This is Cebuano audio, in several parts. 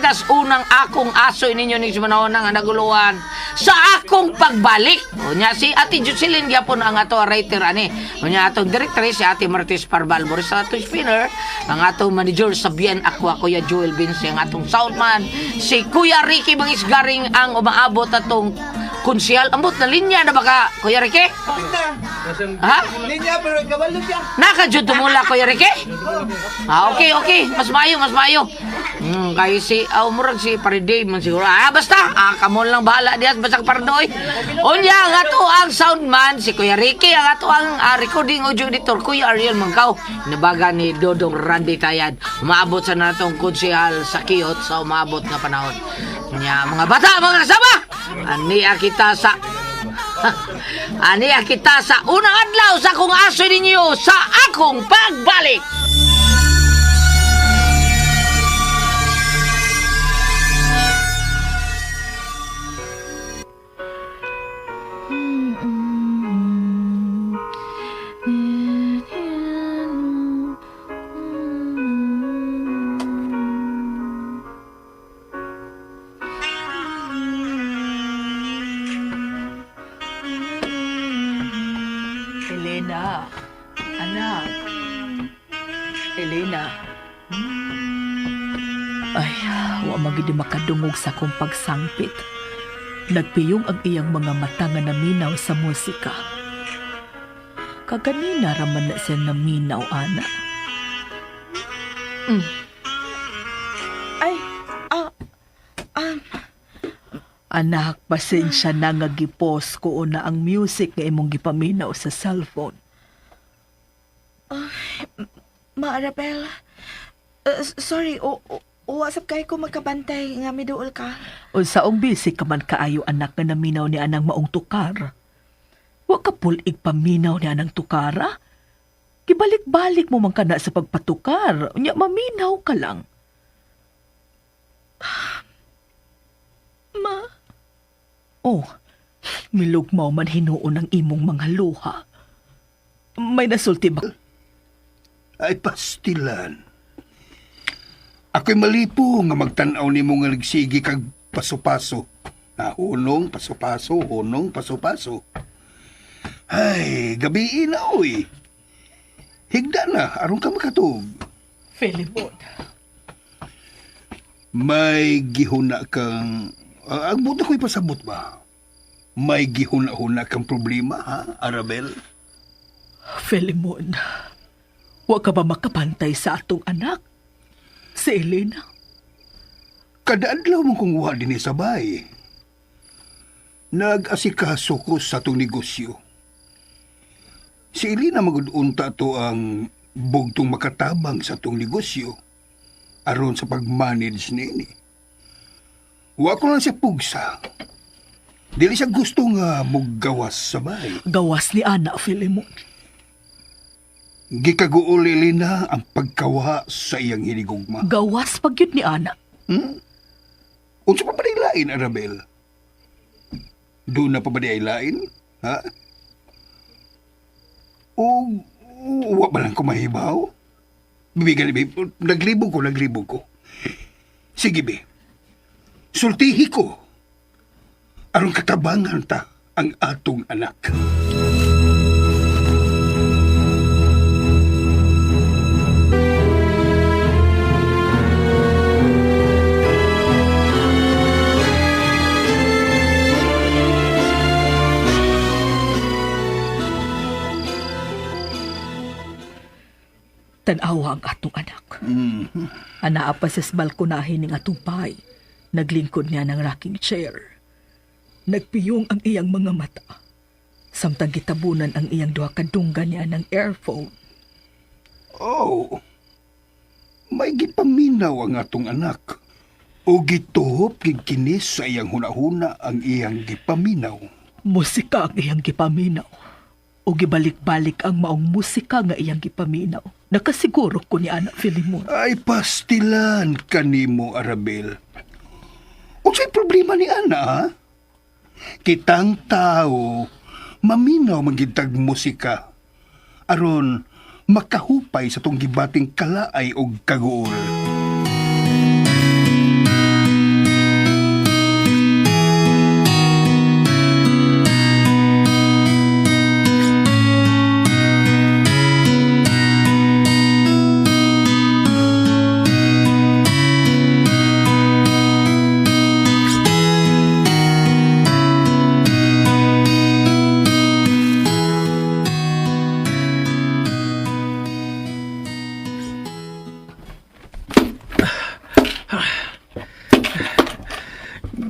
kita sa unang akong aso ninyo ning manahon nga naguluhan sa akong pagbalik. Unya si Ate Jocelyn gyapon ang ato writer ani. Unya atong directress si Ate Martis Parval Boris atong spinner, ang atong manager sa Bien Aqua Kuya Joel Vince, ang atong soundman si Kuya Ricky Mangisgaring ang umaabot atong konsihal. Ambot na linya na baka Kuya Ricky? Ha? Linya pero kabalo siya. Naka jud tumula Kuya Ricky? Ah, okay, okay. Mas maayo, mas maayo. Kay si aw murag si Pariday man siguro. Ah, basta ah, kamo lang bahala diha basta pardoy. Unya ang ato ang soundman si Kuya Ricky, ang ato ang recording audio editor Kuya Ariel Mangkaw. Nabaga ni Dodong Randy Tayad. Umaabot sa natong konsehal sa Kiyot sa umaabot nga panahon. Nya mga bata, mga kasama, ania kita sa ania kita sa unang adlaw sa akong aso ninyo sa akong pagbalik. Elena, anak. Elena. Ay, wa magidi makadungog sa akong pagsangpit. Nagpiyong ang iyang mga mata nga naminaw sa musika. Kaganina raman na siya naminaw, ana. Ay, Anak, pasensya na nga gipos ko na ang music nga imong gipaminaw sa cellphone. Ma Arabel. Sorry, o WhatsApp kay ko magkabantay nga miduol ka. Unsaong busy ka man kaayo anak nga naminaw ni anang maong tukar. Wa ka pulig paminaw ni anang tukara. Gibalik-balik mo man kana sa pagpatukar. Unya maminaw ka lang. Ma, Oh, milugmaw man hinuon ang imong mga luha. May nasulti ba? Ay pastilan. Ako'y malipo nga magtan-aw nimo nga nagsigi kag paso-paso. Na hunong, paso-paso, hunong, paso-paso. Ay, gabi na oy. Higda na, aron ka makatug. Philemon. May gihuna kang... ang buta ko'y pasabot ba? May gihuna-huna kang problema, ha, Arabel? Philemon, wa ka ba makapantay sa atong anak? Si Elena? Kada adlaw mo kong wa dinhi sa bay. Nag-asikaso ko sa atong negosyo. Si Elena magudunta to ang bugtong makatabang sa atong negosyo aron sa pag-manage niini. Wa ko lang siya pugsa. Dili siya gusto nga muggawas sa bay. Gawas ni Ana, Philemon. Gikaguol Elena ang pagkawa sa iyang hinigugma. Gawas pag yun ni Ana. Unsa pa ba di lain, Arabel? Doon na pa ba di ay lain? Ha? O, wa ba lang ko mahibaw? Bibigan, naglibog ko, naglibog ko. Sige, be. Sultihi ko. Aron katabangan ta ang atong anak. Tan-awa ang atong anak. Anaa pa sa balkonahe ning atong bahay. Naglingkod niya ng rocking chair. Nagpiyong ang iyang mga mata. Samtang gitabunan ang iyang duha ka dunggan niya ng earphone. Oh, may gipaminaw ang atong anak. O gituhop gid kini sa iyang hunahuna ang iyang gipaminaw. Musika ang iyang gipaminaw. O gibalik-balik ang maong musika nga iyang gipaminaw. Nakasiguro ko ni Anak Filimon. Ay, pastilan kanimo, Arabel. Unsay problema ni Ana, ha? Kitang tao, maminaw magitag musika. Aron, makahupay sa tong gibating kalaay og kaguol.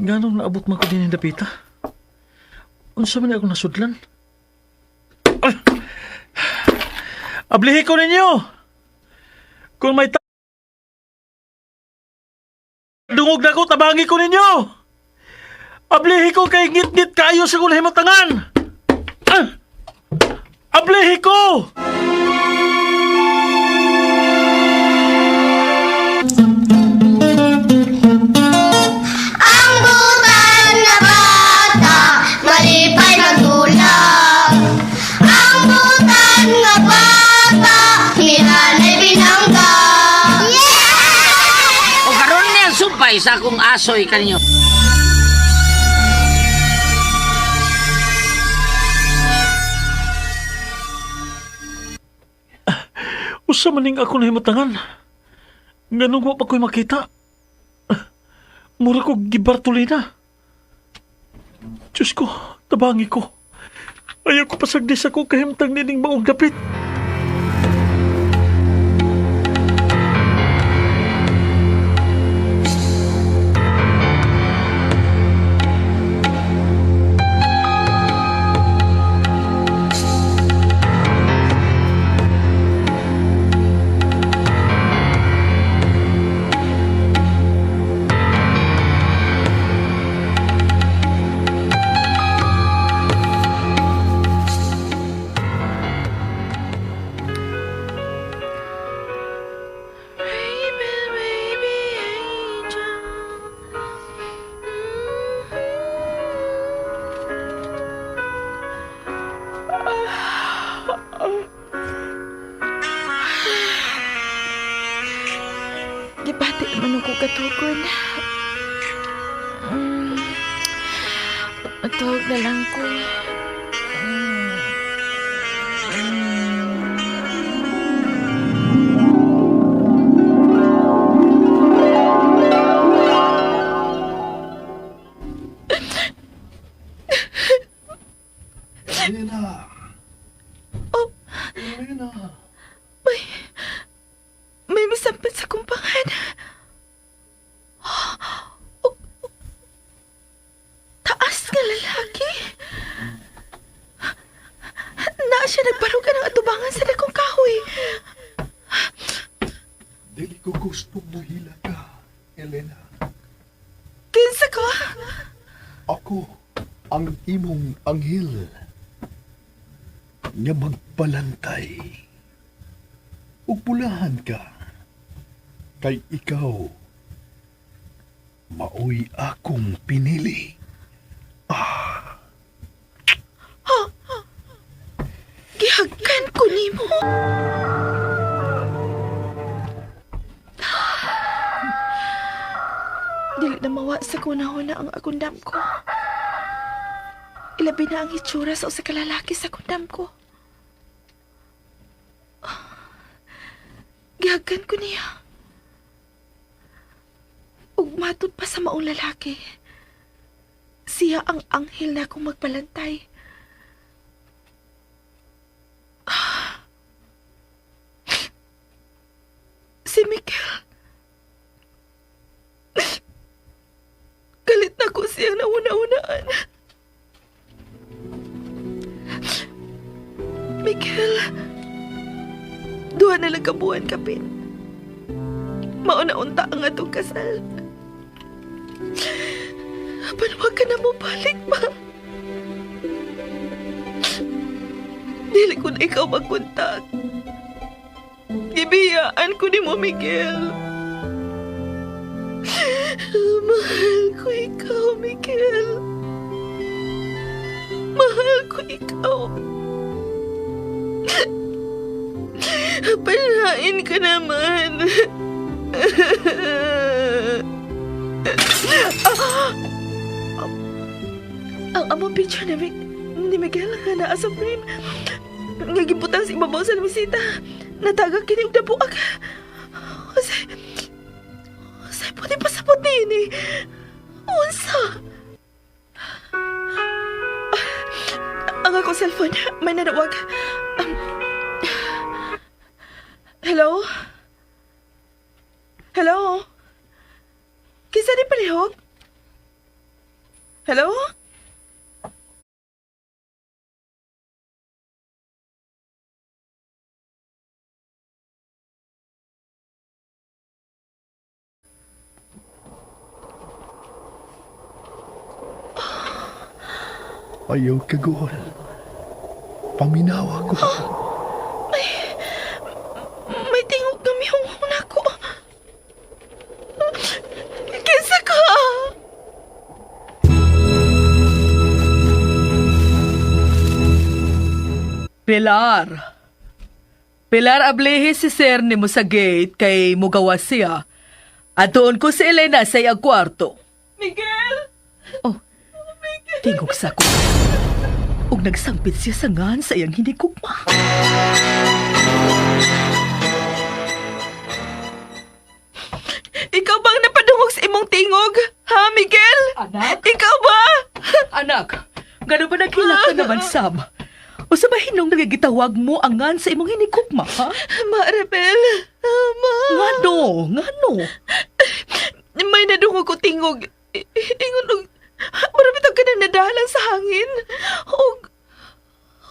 Nganong naabot man ko din yung dapita? Unsa man ako nasudlan? Ay! Ablihi ko ninyo! Kung may dungog na ko, tabangi ko ninyo! Ablihi ko kay ngit-ngit kayo sa kong himatangan! Ah! Ablihi ko! Ang butan na bata, malipay magdulak. Ang butan nga bata, nilanay binangga. Yeah! O karon niya sumpay sa akong asoy kaninyo. Usa man ning ako nahimatangan. Nganong wa pa ko'y makita. Mura ko gibartolina. Diyos ko, tabangi ko. Ayaw ko pasagdi sa ko kahimtang nining maong dapit. Baby, baby, angel. Gibati man ako katugon. Matawag na lang ko. Elena. Oh. Elena. May misampat sa kumpangan. Oh, taas nga lalaki. Naa siya nagbarugan ng atubangan sa dakong kahoy. Dili ko gustong muhila ka, Elena. Kinsa ko? Ako ang imong anghel nga magbalantay. Ug pulahan ka kay ikaw maoy akong pinili. Gihagkan ko nimo. Dili na mawa sa kunahuna ang akundam ko. Ilabi na ang hitsura sa usa ka lalaki sa kundam ko. Gihagkan ko niya. Ug matod pa sa maong lalaki. Siya ang anghel na akong magbalantay. Si Miguel. Galit na ko siyang nauna-unaan. Miguel, 2 na lang kabuan kapin. Mauna-unta ang atong kasal. Apan wag ka na mo balik pa. Dili ko na ikaw magkontak. Gibiyaan ko ni mo, Miguel. Mahal ko ikaw, Miguel. Mahal ko ikaw. Palain ka naman. Ang among picture ni Miguel nga naa sa frame. Nga gibutang sa ibabaw sa lamisita. Natagak kini og nabuak. Kasi pwede pa sabot niini. Unsa? Ang akong cellphone, may nanawag. Hello? Hello? Kinsa ni palihog? Hello? Ayaw kagol. Paminawa ko. May tingog nga mihunghong nako. Kinsa ka? Pilar. Pilar, ablehe si sir nimo sa gate kay mugawa siya. At doon ko si Elena sa iyang kwarto. Miguel! Oh, tingog sa ko. Ug nagsampit siya sa ngan sa iyang hinigugma. Ikaw ba ang napadungog sa imong tingog? Ha, Miguel? Anak? Ikaw ba? Anak, gano'n ba naghilak ka naman, Sam? O sa bahinong nagigitawag mo ang ngan sa imong hinigugma, ha? Maribel, ma. Ngano? Ngano? May nadungog ko tingog. Ingon og marami tag kanang nadalan sa hangin. Og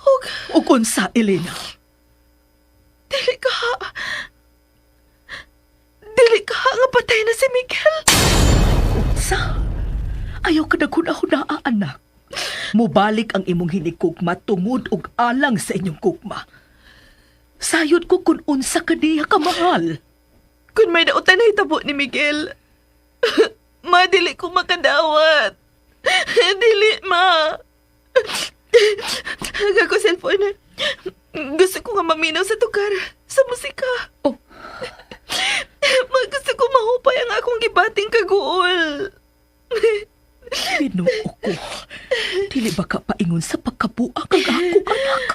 og Ug unsa, Elena? dili ka. Dili ka nga patay na si Miguel. Unsa? Ayaw ka naghuna-hunaa, anak. Mubalik ang imong hinigugma tungod og alang sa inyong gugma. Sayod ko kung unsa ka niya kamahal. Kung may dautan na hitabo ni Miguel, ma, dili ko makadawat. Dili, ma. Haga ko cellphone. Gusto ko nga maminaw sa tukar, sa musika. Oh. Ma, gusto ko mahupay ang akong gibating kaguol. Ginoo ko. Dili ba ka paingon sa pagkabuak ang akong anak?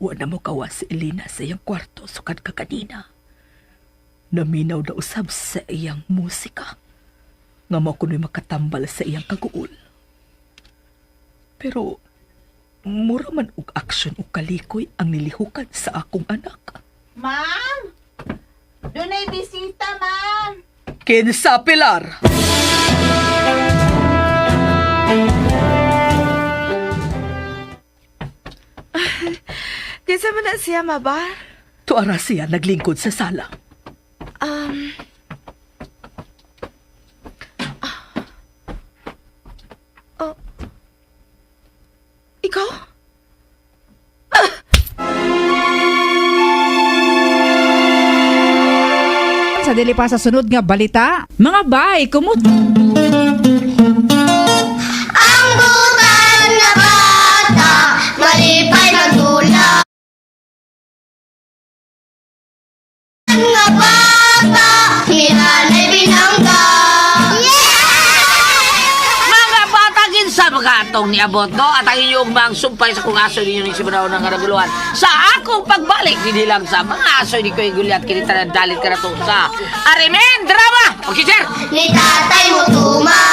Wa na mo kawa si Elena sa iyang kwarto sukad ka kanina. Naminaw na usab sa iyang musika. Nga mo kuno'y makatambal sa iyang kaguol. Pero mura man og aksyon og kalikoy ang nilihukan sa akong anak. Ma'am! Doon ay bisita, ma'am! Kinsa, Pilar? Kinsa man na siya, ma ba? Tuara siya naglingkod sa sala. Oh. Ikaw? Sa dili pa sa sunod nga balita, mga bay, kumut Ang butan nga bata, malipay magdula. Nga bata, hinanay binangga. Mga bata, kinsa mga atong niabot, no? At ang inyong mga sumpay sa kung aso ninyo ni Sibunaw ng Karaguluhan. Sa akong pagbalik, hindi lang sa mga aso ni Kuya Gulyat, kinita na dalit ka na to sa Arimen Drama! Okay, sir! Ni tatay mo tuma.